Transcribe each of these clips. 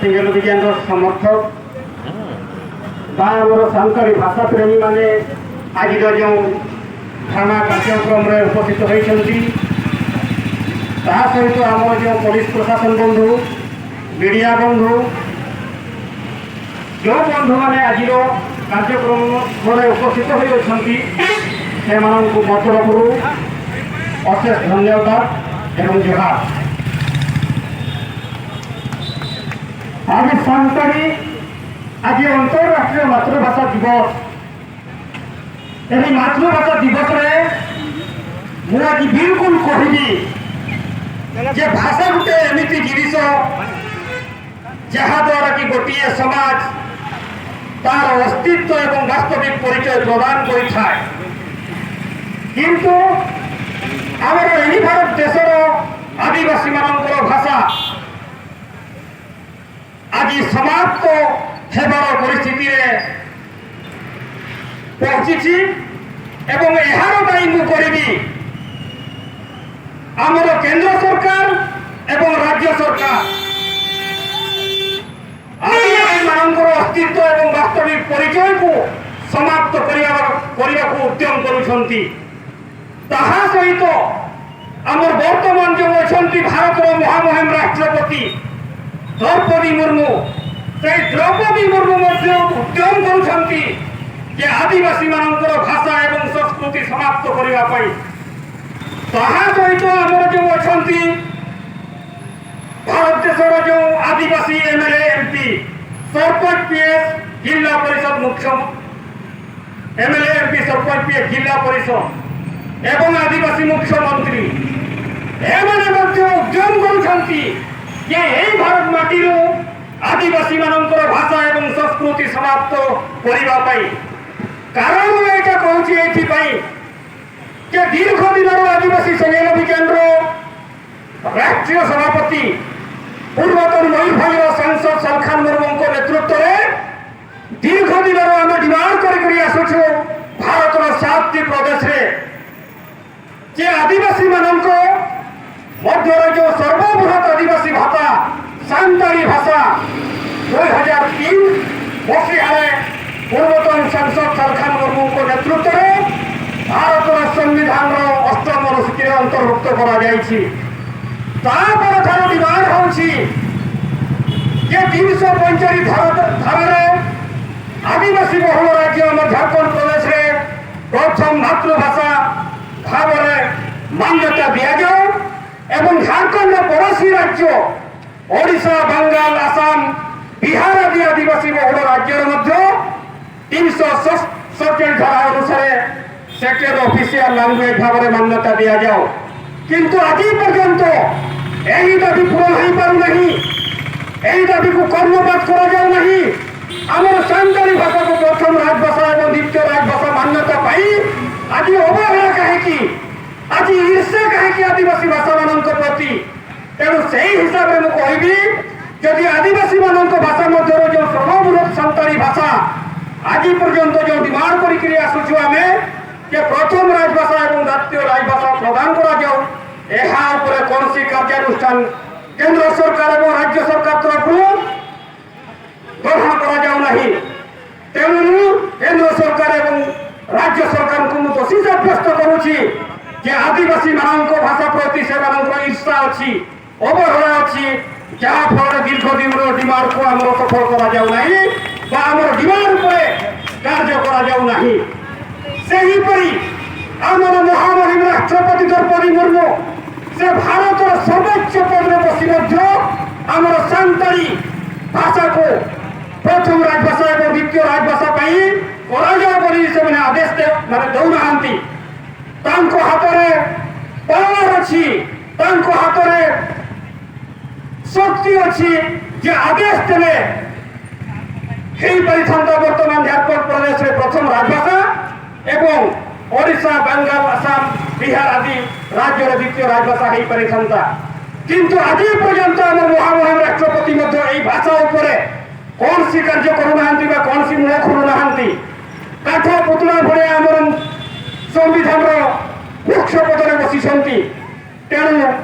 ସେଙ୍ଗେଲ ଅଭିଯାନର ସମର୍ଥକ ବା ଆମର ସାନ୍ତାଳୀ ଭାଷା ପ୍ରେମୀମାନେ ଆଜିର ଯେଉଁ ଧାରଣା କାର୍ଯ୍ୟକ୍ରମରେ ଉପସ୍ଥିତ ହୋଇଛନ୍ତି, ତା ସହିତ ଆମର ଯେଉଁ ପୋଲିସ ପ୍ରଶାସନ ବନ୍ଧୁ, ମିଡ଼ିଆ ବନ୍ଧୁ, ଯେଉଁ ବନ୍ଧୁମାନେ ଆଜିର କାର୍ଯ୍ୟକ୍ରମରେ ଉପସ୍ଥିତ ହୋଇଅଛନ୍ତି, ସେମାନଙ୍କୁ ମୋ ତରଫରୁ ଅଶେଷ ଧନ୍ୟବାଦ ଏବଂ ଜୁହାର। ଆଜି ସାନ୍ତାଳୀ, ଆଜି ଅନ୍ତରାଷ୍ଟ୍ରୀୟ ମାତୃଭାଷା ଦିବସ। ଏହି ମାତୃଭାଷା ଦିବସରେ ମୁଁ ଆଜି ବିଲକୁଲ କହିବି ଯେ ଭାଷା ଗୋଟେ ଏମିତି ଜିନିଷ, ଯାହାଦ୍ୱାରା କି ଗୋଟିଏ ସମାଜ ତାର ଅସ୍ତିତ୍ୱ ଏବଂ ବାସ୍ତବିକ ପରିଚୟ ପ୍ରଦାନ କରିଥାଏ। କିନ୍ତୁ ଆମର ଏହି ଭାରତ ଦେଶର ଆଦିବାସୀମାନଙ୍କର ଭାଷା ଆଜି ସମାପ୍ତ ହେବାର ପରିସ୍ଥିତିରେ ପହଞ୍ଚିଛି ଏବଂ ଏହାର ଦାୟୀ ମୁଁ କରିବି ଆମର କେନ୍ଦ୍ର ସରକାର ଏବଂ ରାଜ୍ୟ ସରକାର। ଆଦିବାସୀମାନଙ୍କର ଅସ୍ତିତ୍ୱ ଏବଂ ବାସ୍ତବିକ ପରିଚୟକୁ ସମାପ୍ତ କରିବାକୁ ଉଦ୍ୟମ କରୁଛନ୍ତି। ତାହା ସହିତ ଆମର ବର୍ତ୍ତମାନ ଯେଉଁ ଅଛନ୍ତି ଭାରତର ମହାମହିମ ରାଷ୍ଟ୍ରପତି ଦ୍ରୌପଦୀ ମୁର୍ମୁ, ସେଇ ଦ୍ରୌପଦୀ ମୁର୍ମୁ ମଧ୍ୟ ଉଦ୍ୟମ କରୁଛନ୍ତି ଯେ ଆଦିବାସୀମାନଙ୍କର ଭାଷା ଏବଂ ସଂସ୍କୃତି ସମାପ୍ତ କରିବା ପାଇଁ। ତାହା ସହିତ ଆମର ଯେଉଁ ଅଛନ୍ତି ଭାରତ ଦେଶର ଯେଉଁ ଆଦିବାସୀ ଏମଏଲଏ, ଏମପି, ସରପଞ୍ଚ, ପିଏସ୍, ଜିଲ୍ଲା ପରିଷଦ ମୁଖ୍ୟ, ଏମଏଲଏ, ଏମପି, ସରପଞ୍ଚ, ପିଏସ୍, ଜିଲ୍ଲା ପରିଷଦ ଏବଂ ଆଦିବାସୀ ମୁଖ୍ୟମନ୍ତ୍ରୀ, ଏମାନେ ମଧ୍ୟ ଉଦ୍ୟମ କରୁଛନ୍ତି ଯେ ଏହି ଭାରତ ମାଟିରୁ ଆଦିବାସୀମାନଙ୍କର ଭାଷା ଏବଂ ସଂସ୍କୃତି ସମାପ୍ତ କରିବା ପାଇଁ। କାରଣ ମୁଁ ଏଇଟା କହୁଛି ଏଇଥିପାଇଁ ଯେ ଦୀର୍ଘ ଦିନର ଆଦିବାସୀ ସେଙ୍ଗେଲ ଅଭିଯାନର ରାଷ୍ଟ୍ରୀୟ ସଭାପତି, ପୂର୍ବତନ ମୟୂରଭଞ୍ଜର ସାଂସଦ ସଲଖାନ ମୁର୍ମୁଙ୍କ ନେତୃତ୍ୱରେ ଦୀର୍ଘ ଦିନରୁ ଆମେ ଡିମାଣ୍ଡ କରି କରି ଆସୁଛୁ ଭାରତର ସାତଟି ପ୍ରଦେଶରେ ଯେ ଆଦିବାସୀମାନଙ୍କ ମଧ୍ୟରେ ଯେଉଁ ସର୍ବବୃହତ ଆଦିବାସୀ ଭାଷା ସାନ୍ତାଳୀ ଭାଷା, 2003 ମସିହାରେ ପୂର୍ବତନ ସାଂସଦ ସଲଖାନ ମୁର୍ମୁଙ୍କ ନେତୃତ୍ୱରେ ଭାରତର ସମ୍ବିଧାନର ଅଷ୍ଟମ ଅନୁସୂଚୀରେ ଅନ୍ତର୍ଭୁକ୍ତ କରାଯାଇଛି। ତାପରଠାରୁ ଡିମାଣ୍ଡ ହେଉଛି ଯେ 345 ଧାରାରେ ଆଦିବାସୀ ବହୁଳ ରାଜ୍ୟ ଆମ ଝାଡ଼ଖଣ୍ଡ ପ୍ରଦେଶରେ ପ୍ରଥମ ମାତୃଭାଷା ଭାବରେ ମାନ୍ୟତା ଦିଆଯାଉ ଏବଂ ଝାଡ଼ଖଣ୍ଡର ପଡ଼ୋଶୀ ରାଜ୍ୟ ଓଡ଼ିଶା, ବାଙ୍ଗାଲ, ଆସାମ, ବିହାର ଆଦି ଆଦିବାସୀ ବହୁଳ ରାଜ୍ୟରେ ମଧ୍ୟ 347 ଧାରା ଅନୁସାରେ ସେକେଣ୍ଡ ଅଫିସିଆଲ ଲାଙ୍ଗୁଏଜ ଭାବରେ ମାନ୍ୟତା ଦିଆଯାଉ। କିନ୍ତୁ ଆଜି ପର୍ଯ୍ୟନ୍ତ ଏହି ଦାବି ପୂରଣ ହୋଇପାରୁନାହିଁ, ଏହି ଦାବିକୁ କର୍ଣ୍ଣପାତ କରାଯାଉ ନାହିଁ। ଆମର ସାନ୍ତାଳୀ ଭାଷାକୁ ପ୍ରଥମ ରାଜଭାଷା ଏବଂ ଦ୍ୱିତୀୟ ରାଜଭାଷା ମାନ୍ୟତା ପାଇଁ ଆଜି ଅବହେଳା କାହିଁକି? ଆଜି ଈର୍ଷା କାହିଁକି ଆଦିବାସୀ ଭାଷାମାନଙ୍କ ପ୍ରତି? ତେଣୁ ସେଇ ହିସାବରେ ମୁଁ କହିବି, ଯଦି ଆଦିବାସୀମାନଙ୍କ ଭାଷା ମଧ୍ୟରୁ ଯେଉଁ ସର୍ବବୃହତ ସାନ୍ତାଳୀ ଭାଷା, ଆଜି ପର୍ଯ୍ୟନ୍ତ ଯେଉଁ ଡିମାଣ୍ଡ କରିକିରି ଆସୁଛୁ ଆମେ ଯେ ପ୍ରଥମ ରାଜଭାଷା ଏବଂ ଜାତୀୟ ରାଜଭାଷା ପ୍ରଦାନ କରାଯାଉ, ଏହା ଉପରେ କୌଣସି କାର୍ଯ୍ୟାନୁଷ୍ଠାନ କେନ୍ଦ୍ର ସରକାର ଏବଂ ରାଜ୍ୟ ସରକାର ତରଫରୁ ଗ୍ରହଣ କରାଯାଉ ନାହିଁ। ତେଣୁ ମୁଁ କେନ୍ଦ୍ର ସରକାର ଏବଂ ରାଜ୍ୟ ସରକାରଙ୍କୁ ମୁଁ ଦୋଷୀ ସାବ୍ୟସ୍ତ କରୁଛି ଯେ ଆଦିବାସୀମାନଙ୍କ ଭାଷା ପ୍ରତି ସେମାନଙ୍କର ଈର୍ଷା ଅଛି, ଅବହେଳା ଅଛି, ଯାହାଫଳରେ ଦୀର୍ଘ ଦିନର ଡିମାଣ୍ଡକୁ ଆମର ସଫଳ କରାଯାଉ ନାହିଁ ବା ଆମର ଡିମାଣ୍ଡ ଉପରେ କାର୍ଯ୍ୟ କରାଯାଉ ନାହିଁ। ସେହିପରି ଆମର ମହାମହିମ ରାଷ୍ଟ୍ରପତି ଦ୍ରୌପଦୀ ମୁର୍ମୁ, ସେ ଭାରତର ସର୍ବୋଚ୍ଚ ପଦରେ ବସି ମଧ୍ୟ ଆମର ସାନ୍ତାଳୀ ଭାଷାକୁ ପ୍ରଥମ ରାଜଭାଷା ଏବଂ ଦ୍ୱିତୀୟ ରାଜଭାଷା ପାଇଁ କରାଯାଉ ବୋଲି ସେମାନେ ଆଦେଶ ମାନେ ଦେଉନାହାନ୍ତି। ତାଙ୍କ ହାତରେ ପାୱାର ଅଛି, ତାଙ୍କ ହାତରେ ଶକ୍ତି ଅଛି ଯେ ଆଦେଶ ଦେଲେ ହେଇପାରିଥାନ୍ତା ବର୍ତ୍ତମାନ ଝାଡ଼ଖଣ୍ଡ ପ୍ରଦେଶରେ ପ୍ରଥମ ରାଜଭାଷା ଏବଂ ଓଡ଼ିଶା, ବାଙ୍ଗାଲ, ଆସାମ, ବିହାର ଆଦି ରାଜ୍ୟର ଦ୍ୱିତୀୟ ରାଜଭାଷା ହେଇପାରିଥାନ୍ତା। କିନ୍ତୁ ଆଜି ପର୍ଯ୍ୟନ୍ତ ଆମ ମହାମହିମ ରାଷ୍ଟ୍ରପତି ମଧ୍ୟ ଏଇ ଭାଷା ଉପରେ କୌଣସି କାର୍ଯ୍ୟ କରୁନାହାନ୍ତି ବା କୌଣସି ମୁହଁ ଖୋଲୁନାହାନ୍ତି। କାଠ ପୁତୁଳା ଭଳିଆ ଆମର ସମ୍ବିଧାନର ମୁଖ୍ୟ ପଦରେ ବସିଛନ୍ତି। ତେଣୁ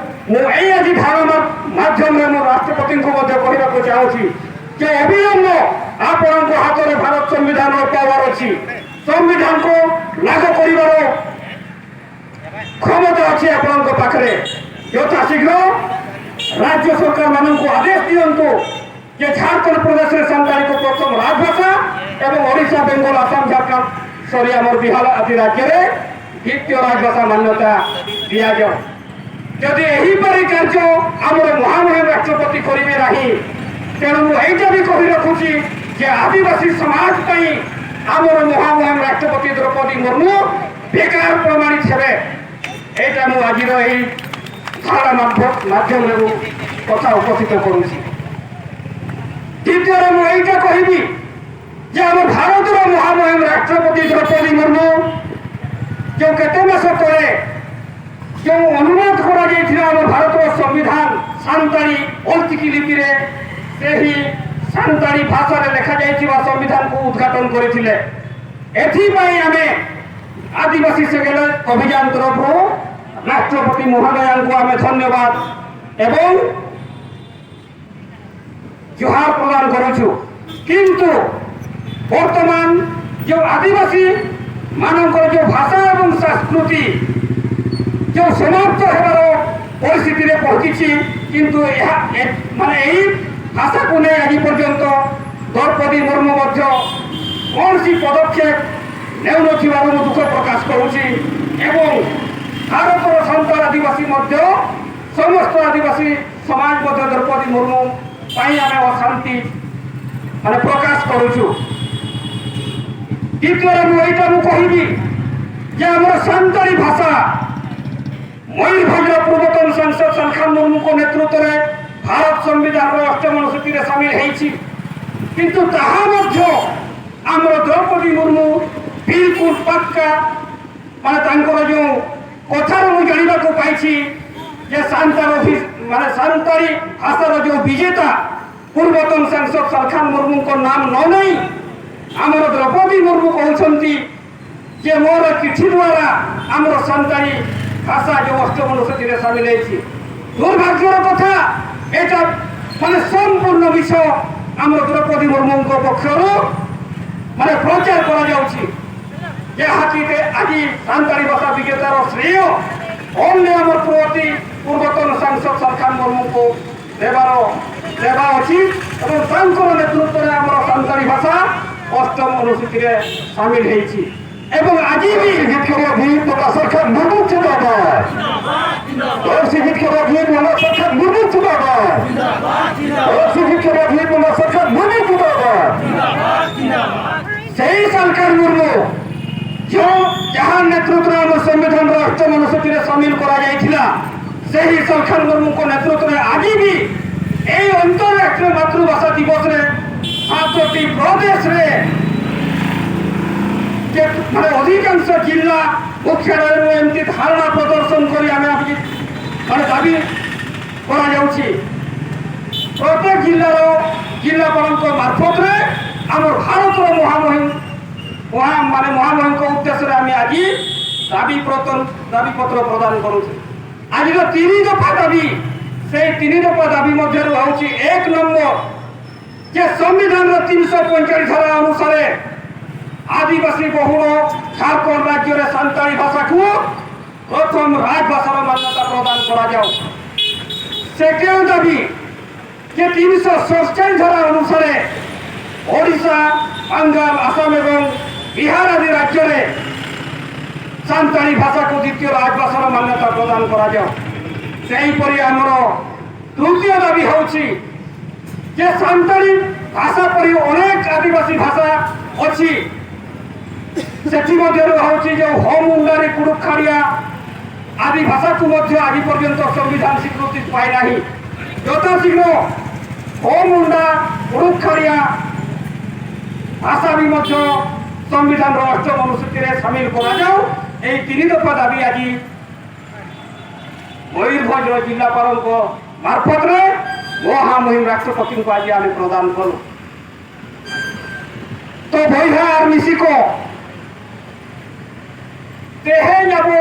ମୁଁ ଏଇ ଆଜି ଧାରଣା ମାଧ୍ୟମରେ ମୁଁ ରାଷ୍ଟ୍ରପତିଙ୍କୁ ମଧ୍ୟ କହିବାକୁ ଚାହୁଁଛି, ଯେ ଅବିଳମ୍ବ ଆପଣଙ୍କ ହାତରେ ଭାରତ ସମ୍ବିଧାନର ପାୱାର ଅଛି, ସମ୍ବିଧାନକୁ ଲାଗୁ କରିବାର କ୍ଷମତା ଅଛି ଆପଣଙ୍କ ପାଖରେ। ଯଥାଶୀଘ୍ର ରାଜ୍ୟ ସରକାରମାନଙ୍କୁ ଆଦେଶ ଦିଅନ୍ତୁ ଯେ ଝାଡ଼ଖଣ୍ଡ ପ୍ରଦେଶରେ ସାନ୍ତାଳୀକୁ ପ୍ରଥମ ରାଜଭାଷା ଏବଂ ଓଡ଼ିଶା, ବେଙ୍ଗଲ, ଆସାମ, ଝାଡ଼ଖଣ୍ଡ, ସରି, ଆମର ବିହାର ଆଦି ରାଜ୍ୟରେ ଦ୍ୱିତୀୟ ରାଜଭାଷା ମାନ୍ୟତା ଦିଆଯାଉ। ଯଦି ଏହିପରି କାର୍ଯ୍ୟ ଆମର ମହାମହିମ ରାଷ୍ଟ୍ରପତି କରିବେ ନାହିଁ, ତେଣୁ ମୁଁ ଏଇଟା ବି କହି ରଖୁଛି ଯେ ଆଦିବାସୀ ସମାଜ ପାଇଁ ଆମର ମହାମହିମ ରାଷ୍ଟ୍ରପତି ଦ୍ରୌପଦୀ ମୁର୍ମୁ ବେକାର ପ୍ରମାଣିତ ହେବେ। ଏଇଟା ମୁଁ ଆଜିର ଏଇ ଧାରା ମାଧ୍ୟମରେ ମୁଁ କଥା ଉପସ୍ଥିତ କରୁଛି। ଦ୍ୱିତୀୟରେ ମୁଁ ଏଇଟା କହିବି ଯେ ଆମ ଭାରତର ମହାମହିମ ରାଷ୍ଟ୍ରପତି ଦ୍ରୌପଦୀ ମୁର୍ମୁ ଯେଉଁ କେତେ ମାସ ତଳେ ଯେଉଁ ଅନୁବାଦ କରାଯାଇଥିଲା ଆମ ଭାରତର ସମ୍ବିଧାନ ସାନ୍ତାଳୀ ଅଲଚିକି ଲିପିରେ, ସେହି ସାନ୍ତାଳୀ ଭାଷାରେ ଲେଖାଯାଇଥିବା ସମ୍ବିଧାନକୁ ଉଦ୍ଘାଟନ କରିଥିଲେ। ଏଥିପାଇଁ ଆମେ ଆଦିବାସୀ ସେଗେଲ ଅଭିଯାନ ତରଫରୁ ରାଷ୍ଟ୍ରପତି ମହୋଦୟାଙ୍କୁ ଆମେ ଧନ୍ୟବାଦ ଏବଂ ଜୁହାର ପ୍ରଦାନ କରୁଛୁ। କିନ୍ତୁ ବର୍ତ୍ତମାନ ଯେଉଁ ଆଦିବାସୀ ମାନଙ୍କର ଯେଉଁ ଭାଷା ଏବଂ ସଂସ୍କୃତି ଯେଉଁ ସମାପ୍ତ ହେବାର ପରିସ୍ଥିତିରେ ପହଞ୍ଚିଛି, କିନ୍ତୁ ଏହା ମାନେ ଏଇ ଭାଷାକୁ ନେଇ ଆଜି ପର୍ଯ୍ୟନ୍ତ ଦ୍ରୌପଦୀ ମୁର୍ମୁ ମଧ୍ୟ କୌଣସି ପଦକ୍ଷେପ ନେଉନଥିବାରୁ ମୁଁ ଦୁଃଖ ପ୍ରକାଶ କରୁଛି। ଏବଂ ଭାରତର ସାନ୍ତାଳ ଆଦିବାସୀ ମଧ୍ୟ, ସମସ୍ତ ଆଦିବାସୀ ସମାଜ ମଧ୍ୟ ଦ୍ରୌପଦୀ ମୁର୍ମୁ ପାଇଁ ଆମେ ଅଶାନ୍ତି ମାନେ ପ୍ରକାଶ କରୁଛୁ। ଦ୍ୱିତୀୟରେ ମୁଁ ଏଇଟା ମୁଁ କହିବି ଯେ ଆମର ସାନ୍ତାଳୀ ଭାଷା ମୟୂରଭଞ୍ଜର ପୂର୍ବତନ ସାଂସଦ ସାଲଖାନ ମୁର୍ମୁଙ୍କ ନେତୃତ୍ୱରେ ଭାରତ ସମ୍ବିଧାନର ଅଷ୍ଟମ ଅନୁସୂଚୀରେ ସାମିଲ ହେଇଛି। କିନ୍ତୁ ତାହା ମଧ୍ୟ ଆମର ଦ୍ରୌପଦୀ ମୁର୍ମୁ ବିଲକୁଲ ପାକ୍କା ମାନେ ତାଙ୍କର ଯେଉଁ କଥାରୁ ମୁଁ ଜାଣିବାକୁ ପାଇଛି ଯେ ସାନ୍ତାଳ ମାନେ ସାନ୍ତାଳୀ ଭାଷାର ଯେଉଁ ବିଜେତା ପୂର୍ବତନ ସାଂସଦ ସାଲଖାନ ମୁର୍ମୁଙ୍କ ନାମ ନ ନେଇ ଆମର ଦ୍ରୌପଦୀ ମୁର୍ମୁ କହୁଛନ୍ତି ଯେ ମୋର ଚିଠି ଦ୍ୱାରା ଆମର ସାନ୍ତାଳୀ ଭାଷା ଯେଉଁ ଅଷ୍ଟମ ଅନୁସୂଚୀରେ ସାମିଲ ହେଇଛି। ଦୁର୍ଭାଗ୍ୟର କଥା, ଏଇଟା ମାନେ ସମ୍ପୂର୍ଣ୍ଣ ବିଷୟ ଆମର ଦ୍ରୌପଦୀ ମୁର୍ମୁଙ୍କ ପକ୍ଷରୁ ମାନେ ପ୍ରଚାର କରାଯାଉଛି, ଯାହାକି ଆଜି ସାନ୍ତାଳୀ ଭାଷା ବିଜେତାର ଶ୍ରେୟ ଅନ୍ୟ ଆମର ପୂର୍ବତନ ସାଂସଦ ସାଲଖାନ ମୁର୍ମୁଙ୍କୁ ଦେବା ଅଛି ଏବଂ ତାଙ୍କର ନେତୃତ୍ୱରେ ଆମର ସାନ୍ତାଳୀ ଭାଷା ଅଷ୍ଟମ ଅନୁସୂଚୀରେ ସାମିଲ ହେଇଛି। ଏବଂ ଆଜି ବି ସରକାର ମୁର୍ମୁ ଜିନ୍ଦାବାଦ! ସରକାର ମୁର୍ମୁ ଜିନ୍ଦାବାଦ! ସରକାର ମୁର୍ମୁ ଜିନ୍ଦାବାଦ! ସେଇ ସାଲଖାନ ମୁର୍ମୁ ଯେଉଁ ଯାହା ନେତୃତ୍ୱରେ ଆମ ସମ୍ବିଧାନର ଅଷ୍ଟମ ଅନୁସୂଚୀରେ ସାମିଲ କରାଯାଇଥିଲା, ସେହି ସାଲଖାନ ମୁର୍ମୁଙ୍କ ନେତୃତ୍ୱରେ ଆଜି ବି ଏଇ ଅନ୍ତରାଷ୍ଟ୍ରୀୟ ମାତୃଭାଷା ଦିବସରେ ସାତଟି ପ୍ରଦେଶରେ ଯେ ମାନେ ଅଧିକାଂଶ ଜିଲ୍ଲା ମୁଖ୍ୟାଳୟରୁ ଏମିତି ଧାରଣା ପ୍ରଦର୍ଶନ କରି ଆମେ ଆଜି ମାନେ ଦାବି କରାଯାଉଛି। ପ୍ରତ୍ୟେକ ଜିଲ୍ଲାର ଜିଲ୍ଲାପାଳଙ୍କ ମାର୍ଫତରେ ଆମର ଭାରତର ମହାମହିମ ମହା ମାନେ ମହାମହିମଙ୍କ ଉଦ୍ଦେଶ୍ୟରେ ଆମେ ଆଜି ଦାବିପତ୍ର ପ୍ରଦାନ କରୁଛୁ। ଆଜିର ତିନି ଦଫା ଦାବି, ସେଇ ତିନି ଦଫା ଦାବି ମଧ୍ୟରୁ ହେଉଛି ଏକ ନମ୍ବର ଯେ ସମ୍ବିଧାନର 345 ଧାରା ଅନୁସାରେ ଆଦିବାସୀ ବହୁଳ ଝାଡ଼ଖଣ୍ଡ ରାଜ୍ୟରେ ସାନ୍ତାଳୀ ଭାଷାକୁ ପ୍ରଥମ ରାଜଭାଷାର ମାନ୍ୟତା ପ୍ରଦାନ କରାଯାଉ। ସେକେଣ୍ଡ ଦାବି ଯେ 347 ଧାରା ଅନୁସାରେ ଓଡ଼ିଶା, ବାଙ୍ଗାଲ, ଆସାମ ଏବଂ ବିହାର ଆଦି ରାଜ୍ୟରେ ସାନ୍ତାଳୀ ଭାଷାକୁ ଦ୍ୱିତୀୟ ରାଜଭାଷାର ମାନ୍ୟତା ପ୍ରଦାନ କରାଯାଉ। ସେହିପରି ଆମର ତୃତୀୟ ଦାବି ହେଉଛି ଯେ ସାନ୍ତାଳୀ ଭାଷା ପରି ଅନେକ ଆଦିବାସୀ ଭାଷା ଅଛି। ସେଥିମଧ୍ୟରୁ ହେଉଛି ଯେଉଁ ହୋ, ମୁଣ୍ଡାରୀ, କୁଡ଼ୁଖାଡ଼ିଆ ଆଦି ଭାଷାକୁ ମଧ୍ୟ ଆଜି ପର୍ଯ୍ୟନ୍ତ ସମ୍ବିଧାନ ସ୍ୱୀକୃତି ପାଇନାହିଁ। ଯଥାଶୀଘ୍ର ହୋ, ମୁଣ୍ଡା, କୁଡ଼ୁଖାଡ଼ିଆ ଭାଷା ବି ମଧ୍ୟ ସମ୍ବିଧାନର ଅଷ୍ଟମ ଅନୁସୂଚୀରେ ସାମିଲ କରାଯାଉ। ଏହି ତିନି ଦଫା ଦାବି ଆଜି ମୟୂରଭଞ୍ଜର ଜିଲ୍ଲାପାଳଙ୍କ ମାର୍ଫତରେ ମହାମହିମ ରାଷ୍ଟ୍ରପତିଙ୍କୁ ଆଜି ଆମେ ପ୍ରଦାନ କଲୁ। ତ ବୟହା ଆର ମିଶି ᱠᱚ, ᱛᱮᱦᱮᱧ ᱟᱵᱚ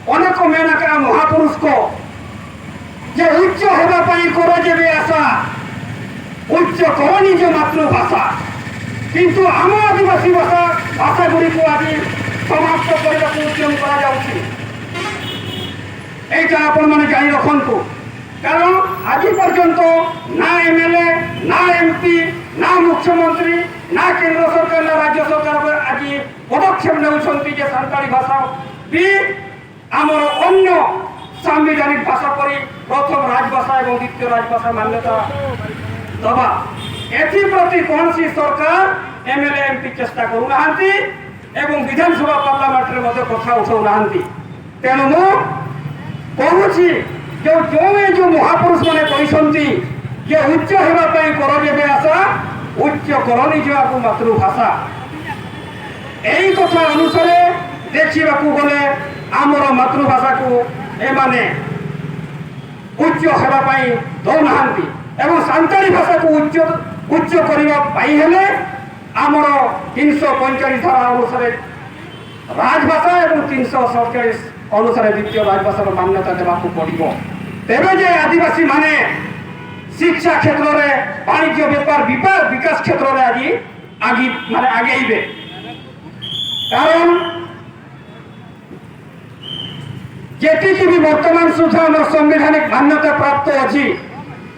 ᱚᱱᱮ ᱠᱚ ᱢᱮᱱ ᱟᱠᱟᱫᱼᱟ ᱢᱚᱦᱟᱯᱩᱨᱩᱥ ᱠᱚ ᱡᱮ ᱩচ্চ ହେବା ପାଇଁ କର ଯେବେ ଆଶା, ଉଚ୍ଚ କର ନିଜ ମାତୃଭାଷା। କିନ୍ତୁ ଆମ ଆଦିବାସୀ ଭାଷା ଗୁଡ଼ିକୁ ଆଜି ସମାପ୍ତ କରିବାକୁ ଉଦ୍ୟମ କରାଯାଉଛି। ଏଇଟା ଆପଣମାନେ ଜାଣି ରଖନ୍ତୁ, କାରଣ ଆଜି ପର୍ଯ୍ୟନ୍ତ ନା ଏମଏଲଏ, ନା ଏମପି, ନା ମୁଖ୍ୟମନ୍ତ୍ରୀ, ନା କେନ୍ଦ୍ର ସରକାର, ନା ରାଜ୍ୟ ସରକାର ଆଜି ପଦକ୍ଷେପ ନେଉଛନ୍ତି ଯେ ସାନ୍ତାଳୀ ଭାଷା ବି ଆମର ଅନ୍ୟ ସାମ୍ବିଧାନିକ ଭାଷା ପରି ପ୍ରଥମ ରାଜଭାଷା ଏବଂ ଦ୍ୱିତୀୟ ରାଜଭାଷା ମାନ୍ୟତା ଦେବା। ଏଥିପ୍ରତି କୌଣସି ସରକାର, ଏମଏଲଏ, ଏମପି ଚେଷ୍ଟା କରୁନାହାନ୍ତି ଏବଂ ବିଧାନସଭା, ପାର୍ଲାମେଣ୍ଟରେ ମଧ୍ୟ କଥା ଉଠାଉନାହାନ୍ତି। ତେଣୁ ମୁଁ କହୁଛି, ଯେଉଁ ଯେଉଁ ଏ ଯେଉଁ ମହାପୁରୁଷ ମାନେ କହିଛନ୍ତି ଯେ ଉଚ୍ଚ ହେବା ପାଇଁ କର ଯେବେ ଆଶା, ଉଚ୍ଚ କର ନିଜ ଆକୁ ମାତୃଭାଷା, ଏଇ କଥା ଅନୁସାରେ ଦେଖିବାକୁ ଗଲେ ଆମର ମାତୃଭାଷାକୁ ଏମାନେ ଉଚ୍ଚ ହେବା ପାଇଁ ଦଉନାହାନ୍ତି। ଏବଂ ସାନ୍ତାଳୀ ଭାଷାକୁ ଉଚ୍ଚ କରିବା ପାଇଁ ହେଲେ ଆମର 345 ଧାରା ଅନୁସାରେ ରାଜଭାଷା ଏବଂ 347 ଅନୁସାରେ ଦ୍ୱିତୀୟ ରାଜଭାଷାର ମାନ୍ୟତା ଦେବାକୁ ପଡ଼ିବ। ତେବେ ଯେ ଆଦିବାସୀ ମାନେ ଶିକ୍ଷା କ୍ଷେତ୍ରରେ, ବାଣିଜ୍ୟ, ବେପାର, ବିକାଶ କ୍ଷେତ୍ରରେ ଆଜି ମାନେ ଆଗେଇବେ। କାରଣ ଯେତିକି ବି ବର୍ତ୍ତମାନ ସୁଦ୍ଧା ଆମର ସାମ୍ବିଧାନିକ ମାନ୍ୟତା ପ୍ରାପ୍ତ ଅଛି,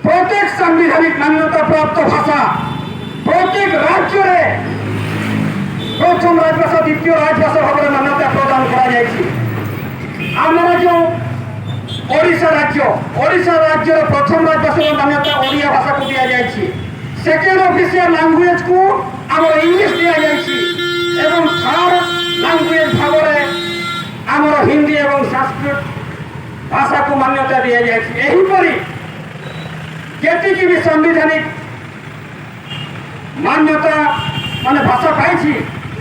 ପ୍ରତ୍ୟେକ ସାମ୍ବିଧାନିକ ମାନ୍ୟତା ପ୍ରାପ୍ତ ଭାଷା ପ୍ରତ୍ୟେକ ରାଜ୍ୟରେ ପ୍ରଥମ ରାଜଭାଷା, ଦ୍ୱିତୀୟ ରାଜଭାଷା ଭାବରେ ମାନ୍ୟତା ପ୍ରଦାନ କରାଯାଇଛି। ଆମର ଯେଉଁ ଓଡ଼ିଶା ରାଜ୍ୟ, ଓଡ଼ିଶା ରାଜ୍ୟର ପ୍ରଥମ ରାଜଭାଷାର ମାନ୍ୟତା ଓଡ଼ିଆ ଭାଷାକୁ ଦିଆଯାଇଛି। ସେକେଣ୍ଡ ଅଫିସିଆଲ ଲାଙ୍ଗୁଏଜକୁ ଆମର ଇଂଲିଶ ଦିଆଯାଇଛି ଏବଂ ଥାର୍ଡ ଲାଙ୍ଗୁଏଜ ଭାବରେ ଆମର ହିନ୍ଦୀ ଏବଂ ସଂସ୍କୃତ ଭାଷାକୁ ମାନ୍ୟତା ଦିଆଯାଇଛି। ଏହିପରି ଯେତିକି ବି ସାମ୍ବିଧାନିକ ମାନ୍ୟତା ମାନେ ଭାଷା ପାଇଛି,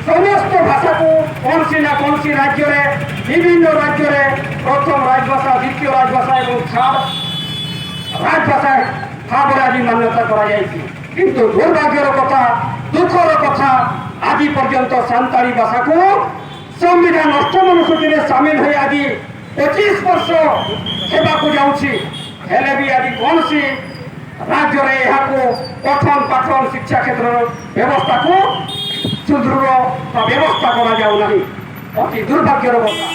ସମସ୍ତ ଭାଷାକୁ କୌଣସି ନା କୌଣସି ରାଜ୍ୟରେ, ବିଭିନ୍ନ ରାଜ୍ୟରେ ପ୍ରଥମ ରାଜଭାଷା, ଦ୍ୱିତୀୟ ରାଜଭାଷା ଏବଂ ଥାର୍ଡ ରାଜଭାଷା ଭାବରେ ଆଜି ମାନ୍ୟତା କରାଯାଇଛି। କିନ୍ତୁ ଦୁର୍ଭାଗ୍ୟର କଥା, ଦୁଃଖର କଥା, ଆଜି ପର୍ଯ୍ୟନ୍ତ ସାନ୍ତାଳୀ ଭାଷାକୁ ସମ୍ବିଧାନ ଅଷ୍ଟମ ଅନୁସୂଚୀରେ ସାମିଲ ହୋଇ ଆଜି 25 ବର୍ଷ ହେବାକୁ ଯାଉଛି, ହେଲେ ବି ଆଜି କୌଣସି ରାଜ୍ୟରେ ଏହାକୁ ପଠନ ପାଠନ, ଶିକ୍ଷା କ୍ଷେତ୍ରର ବ୍ୟବସ୍ଥାକୁ ସୁଦୃଢ଼ ବା ବ୍ୟବସ୍ଥା କରାଯାଉନାହିଁ। ଅତି ଦୁର୍ଭାଗ୍ୟର କଥା।